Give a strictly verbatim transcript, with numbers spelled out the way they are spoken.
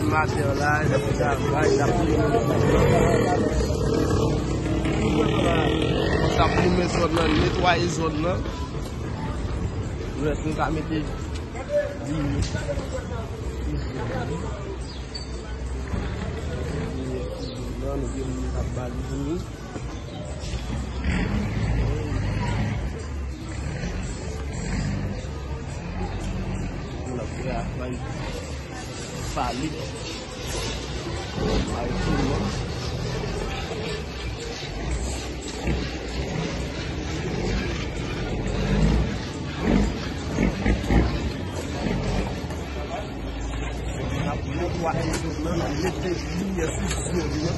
Maten an la, n ap travay, n ap limen zòn nan. N ap limen zòn nan, netwaye zòn nan. Lè nou ka mete limyè sou zòn nan, nou gen moun k ap ba li vini. Moun ap travay pale. Pale sèlman. N ap netwaye zòn nan, n ap mete limyè sou zòn nan.